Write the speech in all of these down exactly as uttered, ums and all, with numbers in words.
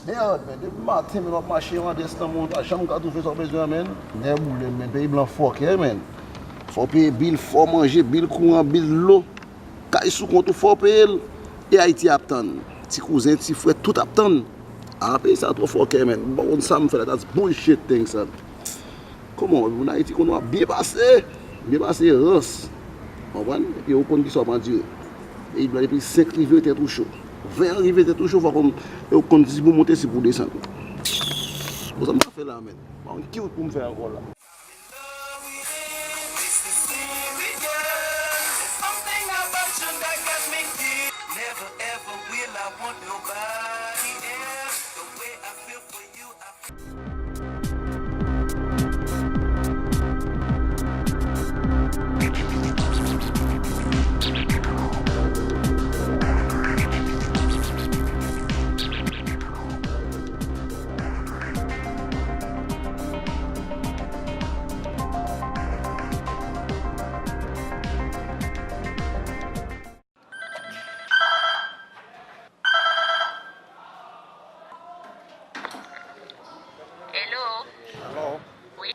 Mèd, men depi maten, men w ap mache andes nan mwen, w pa janm ka twouve sa w bezwen an, men. Nèboulem, men peyi blan fòkè, men. Fò w peye bil, fò w manje, bil kouran, bil dlo. Kay sou kont ou, fò w peye l. E Ayiti ap tann. Ti kouzen, ti frè, tout ap tann. A, peyi sa twò fòkè, men. M pa konn sa m fè la, that's bullshit thing, son. Kòman, moun Ayiti konn w ap byen pase, byen pase rans. Konprann? Epi ou konn kisa w ap andire. Epi depi senk rive tèt ou cho. Ven an rive tèt ou cho, fò konn, e ou konn si pou w monte, si pou w desann. Bon, sa m ta fè la, men. Pa konn ki wout pou m fè ankò la. Never ever will I want nobody else the way I feel for you. I Hello. Alo. Wi.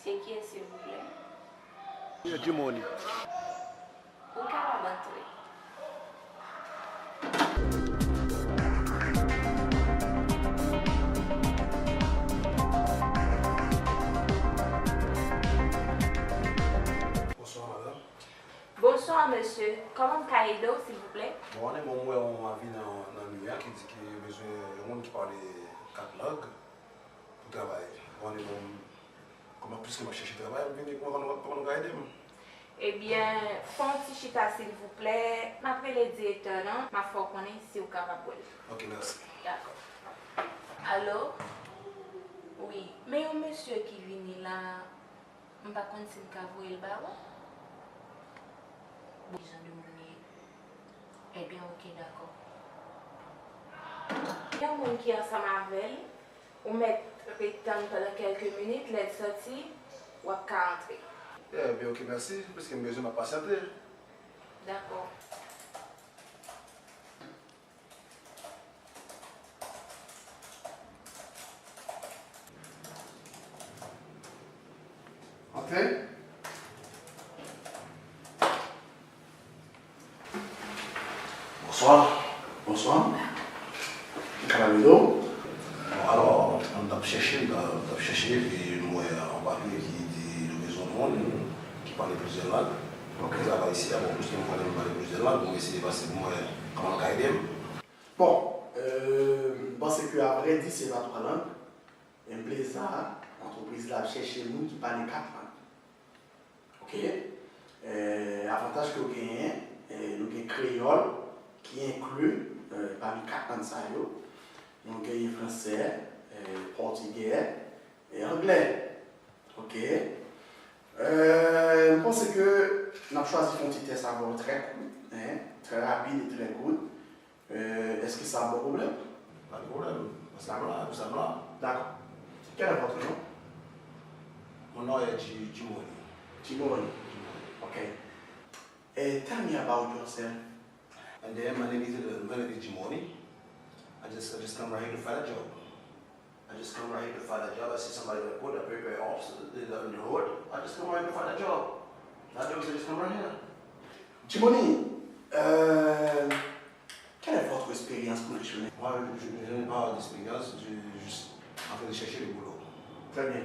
Se kiyès, silvouplè? Yo, Jimony. Ou kapab antre. Bonswa, madanm. Bonswa, mesye. Kòman m ka ede w, silvouplè? Bon, ann bon, m wè yon avi nan, nan mi a ki di ke yo bezwen yon moun ki pale kat lang pou travay. Bon, ann bon, kòman, piske m ap chèche travay, m vini pou mwen, kòman nou ka ede m? Ebyen, fè yon ti chita, silvouplè. M ap rele direktè nan, m ap fè w konnen si w kapab wè l. Ok, mèsi. Dakò. Alo? Wi, men yon mesye ki vini la, m pa konn si m ka voye l ba ou. Bon, ki jan de moun li ye? Ebyen, ok, dakò. Gen yon moun ki ansanm avè l, ou mèt ret tann pandan kèlke minit, lè l sòti, w ap ka antre. Ebyen, ok, mèsi. Piske m bezwen, m ap pasyante. Dakò. Antre. Bonswa. Bonswa. Ki ka ede w? Bon, alò, m t ap chèche, m t ap, m t ap chèche, epi m wè yon papye ki di nou bezwen moun ki pale plizyè lang. Ok. Ki travay isi a, bon, piske m konnen m pale plizyè lang, m eseye pase pou m wè kòman l ka ede m. Bon, euh, m panse ke, avrèdi, se pa twa lang. E m vle sa, antrepriz la ap chèche moun ki pale kat lang. Ok? Euh, avantaj ke w genyen, euh, nou gen kreyòl ki enkli, euh, pami kat lang sa yo. Nou genyen fransè, euh, pòtigè, e anglè. Ok? Euh, m panse ke n ap chwazi fè yon ti tès avè w trè kout, hein, trè rapid e trè kout. Euh, èske sa ap ba w pwoblèm? Pas de problème. Nous sommes là, nous sommes là. D'accord. Quel est votre nom? Mon nom est Ji-, Jimony. Jimony. Jimony. Ok. Eh, tell me about yourself. And then my name is, uh, my name is Jimony. I just, I just come right here to find a job. I just come right here to find a job. I see somebody that put a paper off in the, in the road. I just come right here to find a job. That job, I just come right here. Jimony, euh, quelle est votre expérience professionnelle? Moi, je, je n'ai pas d'expérience, je, je suis en train de chercher le boulot. Très bien.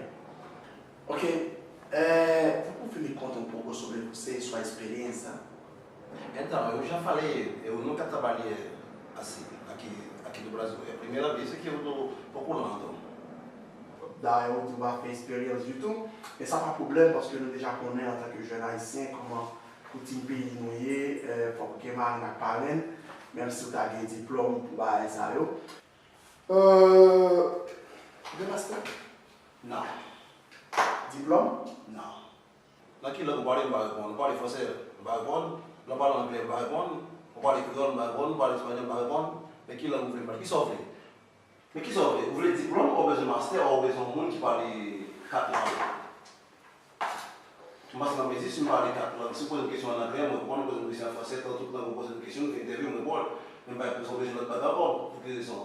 Ok. Euh, vous pouvez me conter un poco sobre você, sua experiência? Então, eu já falei, eu nunca trabalhei assim, aqui, aqui no Brasil. É a primeira vez que eu tô procurando. Dayè, ou di w pa fè eksperyans ditou, men sa pa pwoblèm, paske nou deja konnen, antanke jèn ayisyen, kòman koutim peyi nou ye, euh, fòk ou gen marenn ak parenn, menm si w ta gen diplòm pou bagay sa yo. Euh, ou gen mastè? Non. Diplòm? Non. Nan ki lang ou pale, m pa reponn. Ou pale fransè, m pa reponn. Lè w pale anglè, m pa reponn. Ou pale kreyòl, m pa reponn. Ou pale espanyòl, m pa reponn. Men ki lang ou vle m pale? Kisa w vle? Men kisa w vle? Ou vle diplòm, ou bezwen mastè, ou bezwen yon moun ki pale kat lang? M panse nan mezi, si m pale kat lang, si w poze m kesyon an anglè, m reponn, ou poze m kesyon an fransè, nan tout lang ou poze m kesyon, m fè entèvyou, m reponn. Men m pa bezwen lòt bagay ankò. Pou ki rezon?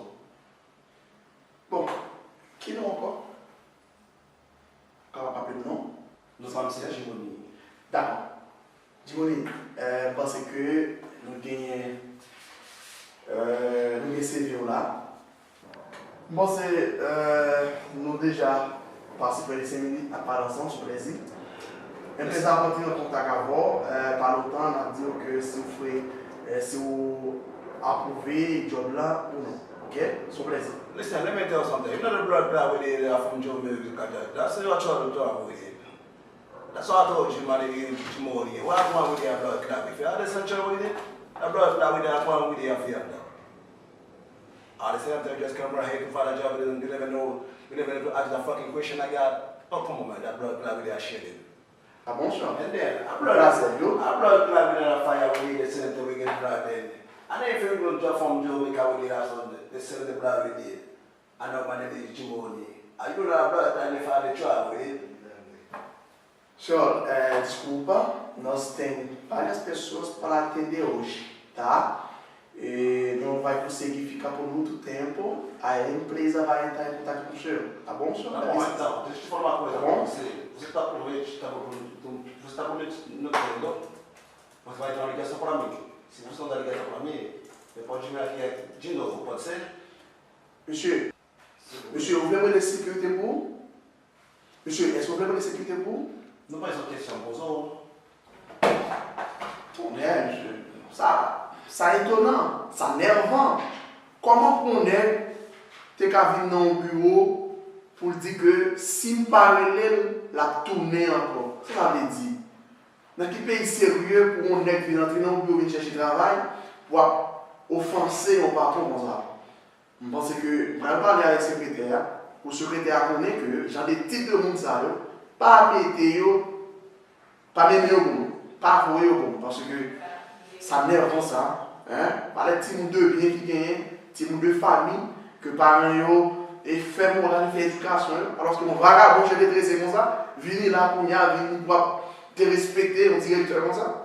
Jimony. Dakò. Jimony, euh, m panse ke nou genyen, euh, nou gen C V w la. M panse, euh, nou deja pase prè de senk minit n ap pale ansanm, se yon plèzi. M plèzi ap rantre an kontak avè w, euh, pa lontan, n ap di w ke si w fre, euh, si w apwouve djòb la ou non. Oke? Se yon plèzi. Listen, let me tell you something. You know the blood clot with the uh, from Joe Mary Kajal. That's what you're to avoid. That's what I told you, man, you Jimmy. What I want with the blood clot with you? I listen to you with it. The blood clot with the I want with the affair. At the same time, just come right here to find a job and you never know, you never know to ask the fucking question I got. Oh, come on, man, that blood clot with the shit. Ah bon, sir? And then, I blood, I blood clot with the fire with the same thing we get blood then. I didn't feel good job from Joe Mary Kajal with the same the blood with the. Anòmalite Jimony. Ayuda a brata ne fare travel. Senhor, eh, desculpa, nós tem várias pessoas para atender hoje, tá? E não vai conseguir ficar por muito tempo. A empresa vai entrar em contato com o senhor, tá bom, senhor? Tá bom, então, deixa eu te falar uma coisa pra você. Você tá prometido, tá prometido, você tá prometido no tempo. Você vai entrar uma ligação pra mim. Se você não der ligação pra mim, você pode vir aqui de novo, pode ser? Mesye, mesye, ou vle mwen rele sekirite pou ou? Mesye, èske ou vle mwen rele sekirite pou ou? Nou pa yon kesyon poze w. Tonnè, mesye. Sa, sa etonan, sa nèvan. Kòman pou yon nèg te ka vin nan yon biwo pou l di ke si m pa rele l, l ap tounen ankò? Sa sa vle di? Nan ki peyi serye pou yon nèg vin antre nan yon biwo vin chèche travay, pou ap ofanse yon patwon konsa? M panse ke m pral pale avèk sekretè a, pou sekretè a konnen ke jan de tip de moun sa yo, pa mete yo, pa mennen yo pou mwen, pa voye yo pou mwen, paske sa nèvan sa, hein, pa lè timoun de byen ki genyen, timoun de fanmi, ke paran yo e fè moral, fè edikasyon yo, alòske yon vagabon je drese konsa, vini la kounye a, vin pou ap derespekte yon direktè konsa.